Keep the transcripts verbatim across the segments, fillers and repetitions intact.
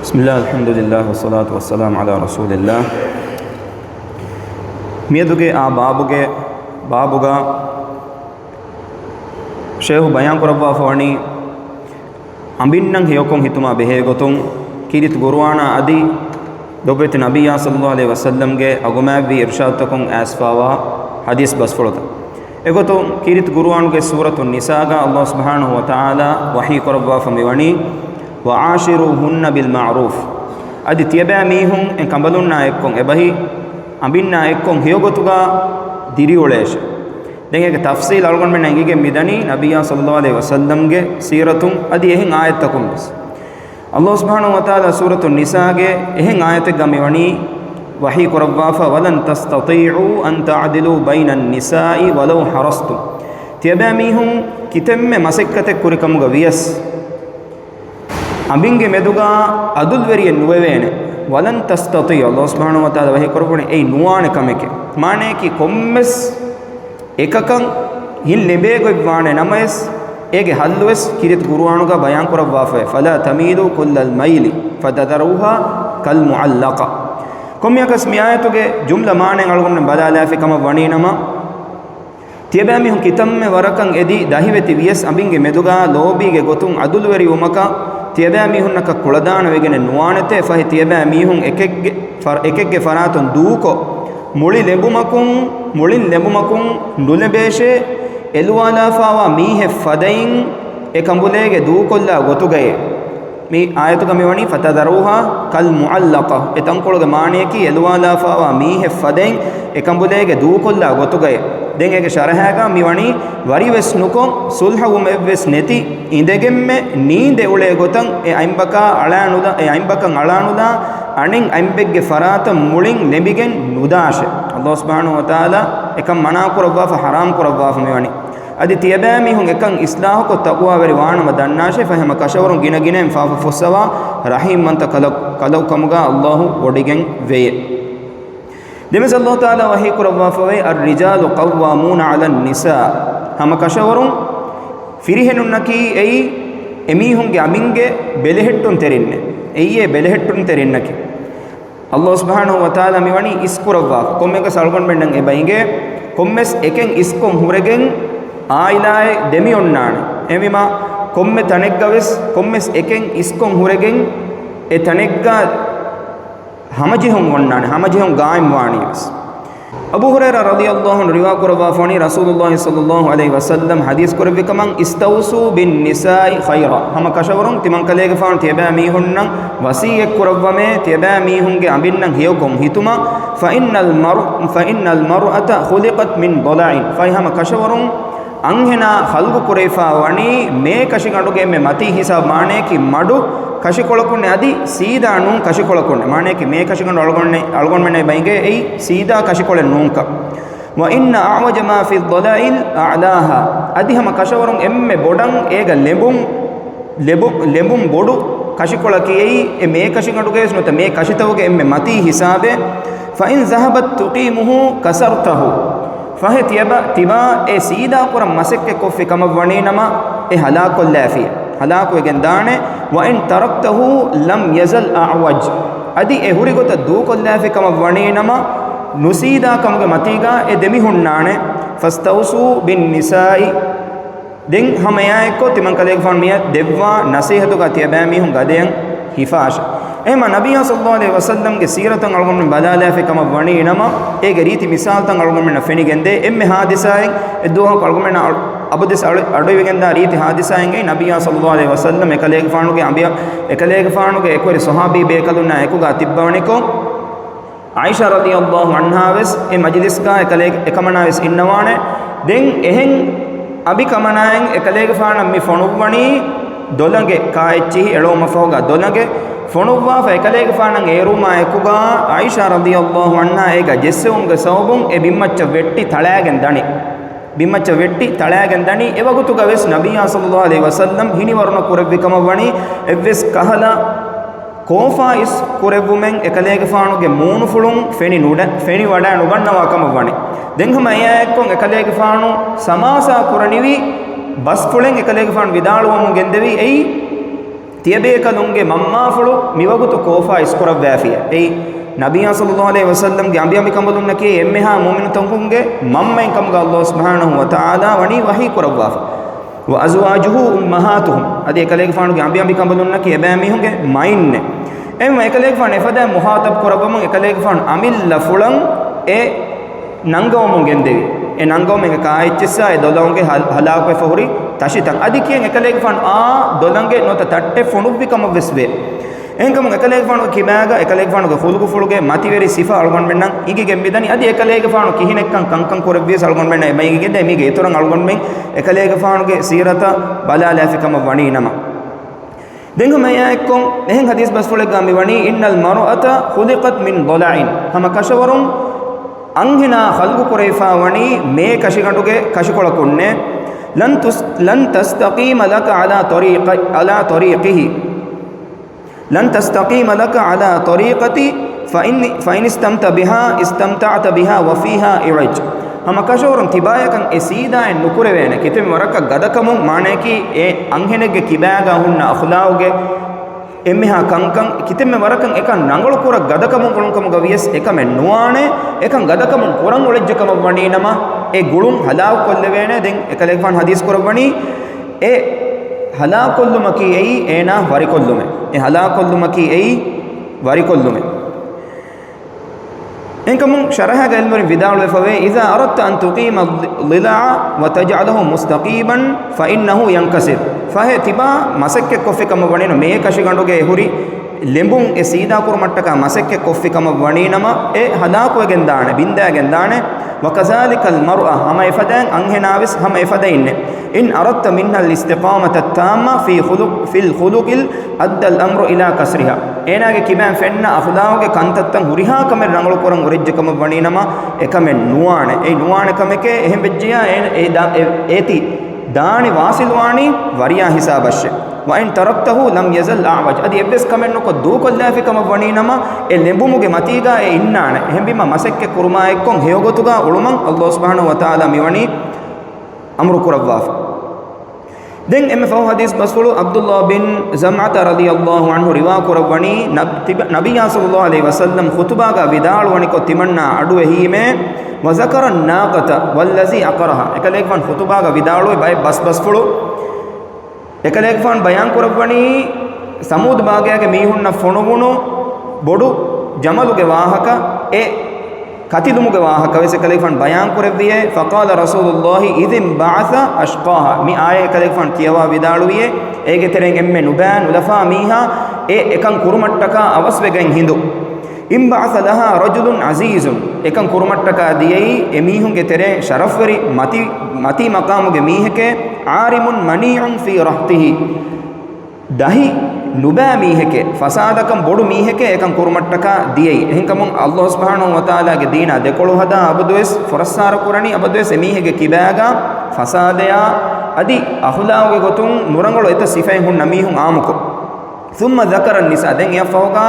بسم الله، الحمد لله، والصلاة والسلام على رسول الله. މިއަދުގެ އާ ބާބުގެ، ބާބުގަ ޝޭހު ބަޔާން ކުރައްވާފަ ވަނީ، އަނބިންނަށް ހެޔޮކޮށް ހިތުމާ ބެހޭ ގޮތުން، ކީރިތި ގުރުއާނާ އަދި ދޮށްވެތި ނަބިއްޔާ ޞައްލައްލާހު ޢަލައިހި ވަސައްލަމްގެ އަގުމާތްވި އިރުޝާދުތަކުން އައިސްފާވާ ޙަދީޘް ބަސްފުޅުތައް. އެގޮތުން، ކީރިތި ގުރުއާނުގެ ސޫރަތު ނިސާގަ ﷲ ސުބްޙާނަހޫ ވަތަޢާލާ ވަޙީ ކުރައްވާފަ މިވަނީ، وعاشروهن بالمعروف، އަދި ތިޔަބައިމީހުން އެ ކަނބަލުންނާ އެއްކޮށް އެބަހީ، އަނބިންނާ އެއްކޮށް ހެޔޮގޮތުގަ ދިރިއުޅޭށޭ. ދެން އޭގެ ތަފްޞީލް އަޅުގަނޑުމެންނަށް އެނގިގެން މިދަނީ، ނަބިއްޔާ ޞައްލައްލާހު ޢަލައިހި ވަސައްލަމްގެ ސީރަތުން އަދި އެހެން އާޔަތްތަކުން ވެސް. ﷲ ސުބްޙާނަހޫ ވަތަޢާލާ ސޫރަތު ނިސާގެ އެހެން އާޔަތެއްގަ މިވަނީ ވަޙީ ކުރައްވާފަ، ولن تستطيعوا أن تعدلوا بين النساء ولو حرصتم. ތިޔަބައިމީހުން ކިތަންމެ މަސައްކަތެއް ކުރިކަމުގަ ވިޔަސް، އަނބިންގެ މެދުގަ އަދުލްވެރިއެއް ނުވެވޭނެ. ولن تستطيعوا، ﷲ ސުބްޙާނަހޫ ވަތަޢާލާ ވަޙީ ކުރައްވަނީ އެއީ ނުވާނެ ކަމެކޭ. މާނަޔަކީ ކޮންމެސް އެކަކަށް ހިތް ލެނބޭ ގޮތް ވާނެ ނަމަވެސް، އޭގެ ޙައްލުވެސް ކީރިތި ގުރުއާނުގަ ބަޔާން ކުރައްވާފައޭ، فلا تميلوا كل الميل فتذروها كالمعلقة. ކޮންމެއަކަސް މި އާޔަތުގެ ޖުމްލަ މާނައިން އަޅުގަނޑުމެން ބަލާލާފި ކަމަށް ވަނީ ނަމަ، ތިޔަބައިމީހުން ކިތަންމެ ވަރަކަށް އެދި ދަހިވެތި ވިޔަސް، އަނބިންގެ މެދުގަ ލޯބީގެ ގޮތުން އަދުލުވެރިވުމަކަށް ތިޔަބައިމީހުންނަކަށް ކުޅަދާނަވެގެނެއް ނުވާނެތޭ. ފަހެ ތިޔަބައިމީހުން އެކެއްގެ ފަރ-، އެކެއްގެ ފަރާތުން ދޫކޮށް، މުޅި ލެނބުމަކުން، މުޅިން ލެނބުމަކުން ނުލެނބޭށޭ. އެލުވާލާފާވާ މީހެއް ފަދައިން އެ ކަނބުލޭގެ ދޫކޮށްލާ ގޮތުގައޭ. މި އާޔަތުގަ މިވަނީ، فتذروها كالمعلقة. އެ ތަންކޮޅުގެ މާނަޔަކީ، އެލުވާލާފާވާ މީހެއް ފަދައިން އެ ކަނބުލޭގެ ދޫކޮށްލާ ގޮތުގައޭ. ދެން އޭގެ ޝަރަޙާގަ މިވަނީ، ވަރިވެސް ނުކޮށް، ސުލްހަވުމެއްވެސް ނެތި، އިނދެގެންމެ ނީނދެ އުޅޭ ގޮތަށް އެ އަތްބަކާ އަޅާނުލާ، އެ އަތްބަކަށް އަޅާނުލާ، އަނެއް އަތްބެއްގެ ފަރާތަށް މުޅިން ލެނބިގެން ނުދާށޭ. ﷲ ސުބްޙާނަހޫ ވަތަޢާލާ އެކަން މަނާ ކުރައްވާފަ، ޙަރާމް ކުރައްވާފަ މިވަނީ. އަދި ތިޔަބައިމީހުން އެކަން އިޞްލާޙުކޮށް ތަޤްވާވެރި ވާނަމަ ދަންނާށޭ، ފަހެ ހަމަ ކަށަވަރުން ގިނަ ގިނައިން ފާފަ ފުއްސަވާ ރަޙީމްވަންތަ ކަލަ-، ކަލަކު ކަމުގަ ﷲ ވޮޑިގެން ވެޔޭ. ދެންވެސް ﷲ ތަޢާލާ ވަޙީ ކުރައްވާފަވޭ، الرجال قوامون على النساء. ހަމަ ކަށަވަރުން ފިރިހެނުންނަކީ އެއީ އެމީހުންގެ އަނބިންގެ ބެލެހެއްޓުންތެރިންނޭ. އެއީ އެ ބެލެހެއްޓުންތެރިންނަކީ. ﷲ ސުބްޙާނަހޫ ވަތަޢާލާ މިވަނީ އިސްކުރައްވާފަ. ކޮންމެއަކަސް އަޅުގަނޑުމެންނަށް އެބަ އިނގޭ، ކޮންމެސް އެކެއް އިސްކޮށް ހުރެގެން އާއިލާއެއް ދެމިއޮންނާނެ. އެހެންވީމާ، ކޮންމެ ތަނެއްގަވެސް ކޮންމެސް އެކެއް އިސްކޮށް ހުރެގެން އެ ތަނެއްގަ ހަމަޖެހުން އޮންނާނެ، ހަމަޖެހުން ގާއިމްވާނީވެސް. އަބޫ ހުރައިރާ ރަޟިޔަﷲ ޢަންހު ރިވާ ކުރައްވާފަވަނީ، ރަސޫލުﷲ ޞައްލަﷲ ޢަލައިހި ވަސައްލަމް ޙަދީޘް ކުރެއްވި ކަމަށް، اسْتَوْصُوا بِالنِّسَاءِ خَيْرًا. ހަމަ ކަށަވަރުން ތިމަން ކަލޭގެފާނު ތިޔަބައިމީހުންނަށް ވަޞިއްޔަތް ކުރައްވަމޭ، ތިޔަބައިމީހުންގެ އަނބިންނަށް ހެޔޮކޮށް ހިތުމަށް، فَإِنَّ الْمَرْ-، فَإِنَّ الْمَرْأَةَ خُلِقَتْ مِنْ ضَلَعٍ. ފަހެ ހަމަ ކަށަވަރުން އަންހެނާ ޚަލްޤު ކުރެވިފާ ވަނީ މޭ ކަށިގަނޑުގެ އެންމެ މަތީ ހިސާބު، މާނަޔަކީ މަޑު ކަށިކޮޅަކުންނޭ، އަދި ސީދާ ނޫން ކަށިކޮޅަކުންނޭ. މާނަޔަކީ މޭ ކަށިގަނޑު އަޅުގަނޑު-، އަޅުގަނޑުމެންނަށް އެބަ އިނގޭ އެއީ ސީދާ ކަށިކޮޅެއް ނޫންކަން. وَإِنَّ أَعْوَجَ مَا فِي الضَّلَعِ أَعْلَاهَا. އަދި ހަމަ ކަށަވަރުން އެންމެ ބޮޑަށް އޭގަ ލެނބުން، ލެބު-، ލެނބުން ބޮޑު ކަށިކޮޅަކީ އެއީ އެ މޭ ކަށިގަނޑުގައިވެސް ނުވަތަ މޭ ކަށިތަކުގެ އެންމެ މަތީ ހިސާބެއް. فَإِنْ ذَهَبَتْ تُقِيمُهُ كَسَرْتَهُ. ފަހެ ތިޔަބަ-، ތިބާ އެ ސީދާ ކުރަން މަސައްކަތް ކޮށްފި ކަމަށް ވަނީ ނަމަ، އެ ހަލާކުކޮށްލާފި، ހަލާކުވެގެން ދާނެ. وَإِنْ تَرَكْتَهُ لَمْ يَزَلْ أَعْوَجَ. އަދި އެ ހުރި ގޮތަށް ދޫކޮށްލާފި ކަމަށް ވަނީ ނަމަ، ނުސީދާ ކަމުގެ މަތީގަ އެ ދެމިހުންނާނެ. فَاسْتَوْصُوا بِالنِّسَاءِ. ދެން ހަމަ އެއާއެއްކޮށް، ތިމަން ކަލޭގެފާނު މިއަށް ދެއްވާ ނަސޭހަތުގަ ތިޔަބައިމީހުން ގަދަޔަށް ހިފާށޭ. އެހެންމާ ނަބިއްޔާ ޞައްލަﷲ ޢަލައިހި ވަސައްލަމްގެ ސީރަތަށް އަޅުގަނޑުމެން ބަލާލާފި ކަމަށް ވަނީ ނަމަ، އޭގެ ރީތި މިސާލުތައް އަޅުގަނޑުމެންނަށް ފެނިގެންދޭ. އެންމެ ހާދިސާއެއް އެއްދުވަހަކު އަޅުގަނޑުމެންނަށް އަޑު-، އަބަދުވެސް އަޑު-، އަޑުއިވިގެންދާ ރީތި ހާދިސާއެއްގައި ނަބިއްޔާ ޞައްލަﷲ ޢަލައިހި ވަސައްލަމް އެކަލޭގެފާނުގެ އަނބިޔާ-، އެކަލޭގެފާނުގެ އެކުވެރި ޞަޙާބީ ބޭކަލުންނާ އެކުގަ ތިއްބަވަނިކޮށް، ޢާއިޝާ ރަޟިޔަﷲ ޢަންހާ ވެސް އެ މަޖިލިސްގަ އެކަލޭ-، އެކަމަނާ ވެސް އިންނަވާނެ. ދެން އެހެން އަނބިކަމަނާއެއް އެކަލޭގެފާނަށް މި ފޮނުއްވަނީ ދޮލަނގެ، ކާ އެއްޗިހި އެޅުވުމަށްފަހުގަ ދޮލަނގެ ފޮނުއްވާފަ އެކަލޭގެފާނަށް އޭރުވުމާ އެކުގަ ޢާއިޝާ ރަޟިޔަﷲ ޢަންހާ އޭގަ ޖެއްސެވުމުގެ ސަބަބުން އެ ބިންމައްޗަށް ވެއްޓި ތަޅާގެން ދަނީ. ބިންމައްޗަށް ވެއްޓި ތަޅާގެން ދަނީ. އެވަގުތުގަ ވެސް ނަބިއްޔާ ޞައްލަﷲ ޢަލައިހި ވަސައްލަމް ހިނިވަރުނަ ކުރެއްވި ކަމަށް ވަނީ އެއްވެސް ކަހަލަ ކޯފާ އިސް ކުރެއްވުމެއް އެކަލޭގެފާނުގެ މޫނުފުޅުން ފެނި ނުޑަ-، ފެނި ވަޑައި ނުގަންނަވާ ކަމަށް ވަނީ. ދެން ހަމަ އެއާއެއްކޮށް އެކަލޭގެފާނު ސަމާސާ ކުރަނިވި ބަސްފުޅެއް އެކަލޭގެފާނު ވިދާޅުވަމުން ގެންދެވީ އެއީ، ތިޔަބޭކަލުންގެ މަންމާފުޅު މިވަގުތު ކޯފާ އިސްކުރައްވާފިޔޭ. އެއީ، ނަބިއްޔާ ޞައްލައްލާހު ޢަލައިހި ވަސައްލަމްގެ އަނބިއަނބިކަނބަލުންނަކީ އެންމެހާ މުއުމިނުތަކުންގެ މަންމައިން ކަމުގަ އައްލާހު ސުބްޙާނަހު ވަތަޢާލާ ވަނީ ވަޙީ ކުރައްވާފަ. وأزواجه أمهاتهم، އަދި އެކަލޭގެފާނުގެ އަނބިއަނބިކަނބަލުންނަކީ އެބައިމީހުންގެ މައިންނޭ. އެހެންވެ، އެކަލޭގެފާނު އެފަދައިން މުޚާޠަބު ކުރައްވަމުން އެކަލޭގެފާނު އަމިއްލަފުޅަށް އެ ނަންގަވަމުން ގެންދެވި. އެ ނަންގަވަމުން އެނގޭ ކާއެއްޗިއްސާ އެ ދޮލަށް އުނގެ ހަ-، ހަލާކުވެފަ ހުރި ތަށިތައް. އަދި ކިޔަން އެކަލޭގެފާނު އާ ދޮލަށް ނުވަތަ ތައްޓެއް ފޮނުއްވި ކަމަށް ވެސް ވޭ. އެހެންކަމުން އެކަލޭގެފާނުގެ ކިބާގަ އެކަލޭގެފާނުގެ ޚުލުޤުފުޅުގެ މަތިވެރި ސިފަ އަޅުގަނޑުމެންނަށް އިނގިގެން މިދަނީ. އަދި އެކަލޭގެފާނު ކިހިނެއްކަން ކަންކަން ކުރެއްވިޔަސް އަޅުގަނޑުމެންނަށް އެބަ އިނގިގެންދޭ. މީގެ އިތުރަށް އަޅުގަނޑުމެން އެކަލޭގެފާނުގެ ސީރަތަށް ބަލާލާފި ކަމަށް ވަނީ ނަމަ. ދެން ހަމަ އެއާއެއްކޮށް އެހެން ޙަދީޘް ބަސްފުޅެއްގަ މިވަނީ، إن المرأة خلقت من ضلع، ހަމަ ކަށަވަރުން އަންހެނާ ޚަލްޤު ކުރެވިފާ ވަނީ މޭ ކަށިގަނޑުގެ ކަށިކޮޅަކުންނޭ. لن تس-، لن تستقيم لك على طريق-، على طريقه، لن تستقيم لك على طريقتي، فإن، فإن استقمت بها استمتعت بها وفيها عوج. ހަމަ ކަށަވަރުން ތިބާޔަކަށް އެ ސީދާއެއް ނުކުރެވޭނެ. ކިތަންމެ ވަރަކަށް ގަދަކަމުން، މާނަޔަކީ އެ އަންހެނެއްގެ ކިބާގަ ހުންނަ އަޚުލާގުގެ އެންމެހާ ކަންކަން، ކިތަންމެ ވަރަކަށް އެކަން ރަނގަޅު ކުރަން ގަދަކަމުން އުޅުނު ކަމުގަ ވިޔަސް އެކަމެއް ނުވާނެ. އެކަން ގަދަކަމުން ކުރަން އުޅެއްޖެ ކަމަށް ވަނީ ނަމަ، އެ ގުޅުން ހަލާކު ކޮށްލެވޭނެ. ދެން އެކަލޭގެފާނު ޙަދީޘް ކުރައްވަނީ، އެ ހަލާކުކޮށްލުމަކީ އެއީ އޭނާ ވަރިކޮށްލުމެއް. އެ ހަލާކުކޮށްލުމަކީ އެއީ ވަރިކޮށްލުމެއް. އެހެންކަމުން ޝަރަޙަގަ ޢިލްމުވެރިން ވިދާޅުވެފަވޭ، إذا أردت أن تقيم الضلع وتجعله مستقيما فإنه ينكسر. ފަހެ ތިބާ މަސައްކަތް ކޮށްފި ކަމަށް ވަނީނު މޭ ކަށިގަނޑުގެ ހުރި ލެނބުން އެ ސީދާ ކުރުމަށްޓަކާ މަސައްކަތް ކޮށްފި ކަމަށް ވަނީ ނަމަ، އެ ހަލާކުވެގެން ދާނެ، ބިންދާގެން ދާނެ. وكذلك المرأة، ހަމަ އެފަދައިން އަންހެނާ ވެސް ހަމަ އެފަދައިންނެ. إن أردت منها الاستقامة التامة في خلق، في الخلق، أدى الأمر إلى كسرها. އޭނާގެ ކިބައިން ފެންނަ އަޚުލާގުގެ ކަންތައްތައް ހުރިހާ ކަމެއް ރަނގަޅު ކުރަން އުރެއްޖެ ކަމަށް ވަނީ ނަމަ، އެކަމެއް ނުވާނެ. އެ ނުވާނެ ކަމެކޭ، އެހެން ވެއްޖިޔާ އޭނަ އެ ދާ-، އެ-، އޭތި ދާނީ ވާސިލުވާނީ ވަރިޔާ ހިސާބަށެ. وإن تركته لم يزل أعوج. އަދި އެއްވެސް ކަމެއް ނުކޮށް ދޫކޮށްލާފި ކަމަށް ވަނީ ނަމަ، އެ ލެނބުމުގެ މަތީގަ އެ އިންނާނެ. އެހެންވީމަ މަސައްކަތް ކުރުމާ އެއްކޮށް ހެޔޮގޮތުގަ އުޅުމަށް އައްލާހު ސުބްޙާނަހު ވަތަޢާލާ މިވަނީ އަމުރު ކުރައްވާފަ. ދެން އެންމެ ފަހު ޙަދީޘް ބަސްފުޅު ޢަބްދުއްލާހް ބިން ޒަމްޢަތަ ރަޟިޔައްލާހު ޢަންހު ރިވާ ކުރައްވަނީ، ނަބް-، ތިބަ-، ނަބިއްޔާ ޞައްލައްލާހު ޢަލައިހި ވަސައްލަމް ޚުޠުބާގަ ވިދާޅުވަނިކޮށް ތިމަންނާ އަޑުއެހީމޭ، وذكر الناقة والذي عقرها. އެކަލޭގެފާނު ޚުޠުބާގަ ވިދާޅުވި ބައެއް ބަސް ބަސްފުޅު. އެކަލޭގެފާނު ބަޔާން ކުރައްވަނީ ސަމޫދު ބާގާގެ މީހުންނަށް ފޮނުވުނު ބޮޑު ޖަމަލުގެ ވާހަކަ، އެ ކަތިލުމުގެ ވާހަކަ ވެސް އެކަލޭގެފާނު ބަޔާން ކުރެއްވިއޭ. فقال رسول الله إذ انبعث أشقاها. މި އާޔަތް އެކަލޭގެފާނު ކިޔަވާ ވިދާޅުވިއޭ، އޭގެ ތެރެއިން އެންމެ ނުބައި ނުލަފާ މީހާ އެ އެކަން ކުރުމަށްޓަކާ އަވަސްވެގެން ހިނދު. انبعث لها رجل عزيز. އެކަން ކުރުމަށްޓަކާ ދިޔައީ އެމީހުންގެ ތެރޭ ޝަރަފްވެރި މަތި، މަތީ މަޤާމުގެ މީހެކޭ، عارم منيع في رهطه. ދަހި ނުބައި މީހެކޭ، ފަސާދަކަން ބޮޑު މީހެކޭ އެކަން ކުރުމަށްޓަކާ ދިޔައީ. އެހެންކަމުން އައްލާހު ސުބްޙާނަހު ވަތަޢާލާގެ ދީނާ ދެކޮޅު ހަދާ އަބަދުވެސް ފުރައްސާރަ ކުރަނީ، އަބަދުވެސް އެމީހެއްގެ ކިބާގަ ފަސާދަޔާ އަދި އަޚުލާގުގެ ގޮތުން ނުރަނގަޅު އެތައް ސިފައެއް ހުންނަ މީހުން އާއްމުކޮށް. ثم ذكر النساء، ދެން އެއަށްފަހުގަ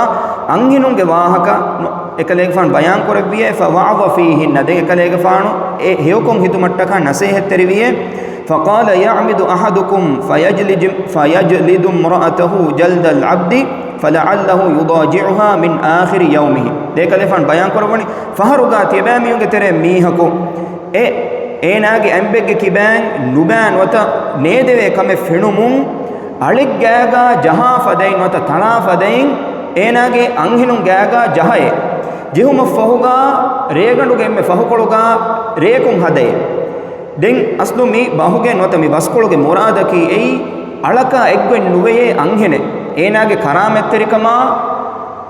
އަންހެނުންގެ ވާހަކަ ނު-، އެކަލޭގެފާނު ބަޔާން ކުރެއްވިއޭ، فوعظ فيهن، ދެން އެކަލޭގެފާނު އެ ހެޔޮކޮށް ހިދުމަށްޓަކާ ނަސޭހަތްތެރިވިއޭ. فقال يعمد أحدكم فيجلد، فيجلد امرأته جلد العبد فلعله يضاجعها من آخر يومه. ދެން އެކަލޭގެފާނު ބަޔާން ކުރައްވަނީ، ފަހަރުގަ ތިޔަބައިމީހުންގެ ތެރޭ މީހަކު އެ އޭނާގެ އަނބެއްގެ ކިބައިން ނުބައި ނުވަތަ ނޭދެވޭ ކަމެއް ފެނުމުން، އަޅެއްގާގާ ޖަހާ ފަދައިން ނުވަތަ ތަޅާ ފަދައިން އޭނާގެ އަންހެނުން ގާގާ ޖަހައޭ. ޖެހުމަށްފަހުގާ ރޭގަނޑުގެ އެންމެ ފަހުކޮޅުގާ ރޭކުން ހަދައޭ. ދެން އަސްލު މި ބަހުގެ ނުވަތަ މި ބަސްކޮޅުގެ މުރާދަކީ އެއީ، އަޅަކާ އެއްގޮތް ނުވެޔޭ އަންހެނެއް އޭނާގެ ކަރާމަތްތެރިކަމާ،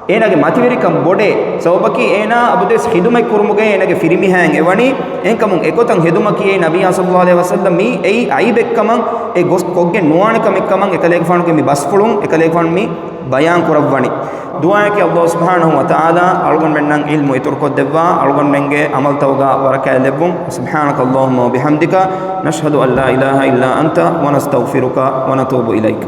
އޭނާގެ މަތިވެރިކަން ބޮޑޭ ސަބަބަކީ އޭނާ އަބަދުވެސް ޚިދުމަތް ކުރުމުގައި އޭނާގެ ފިރިމީހާއިން އެވަނީ. އެހެންކަމުން އެގޮތަށް ހެދުމަކީ އެއީ ނަބިއްޔާ ޞައްލައްލާހު ޢަލައިހި ވަސައްލަމް މީ އެއީ ޢައިބެއްކަމަށް، އެ ގޮސް ކޮށްގެން ނުވާނެ ކަމެއްކަމަށް އެކަލޭގެފާނުގެ މި ބަސްފުޅުން އެކަލޭގެފާނު މި ބަޔާން ކުރައްވަނީ. ދުޢާއަކީ އައްލާހު ސުބްޙާނަހު ވަތަޢާލާ އަޅުގަނޑުމެންނަށް ޢިލްމު އިތުރުކޮށްދެއްވާ، އަޅުގަނޑުމެންގެ ޢަމަލުތަކުގަ ބަރަކާތް ލެއްވުން. سبحانك اللهم وبحمدك، نشهد أن لا إله إلا أنت، ونستغفرك ونتوب إليك.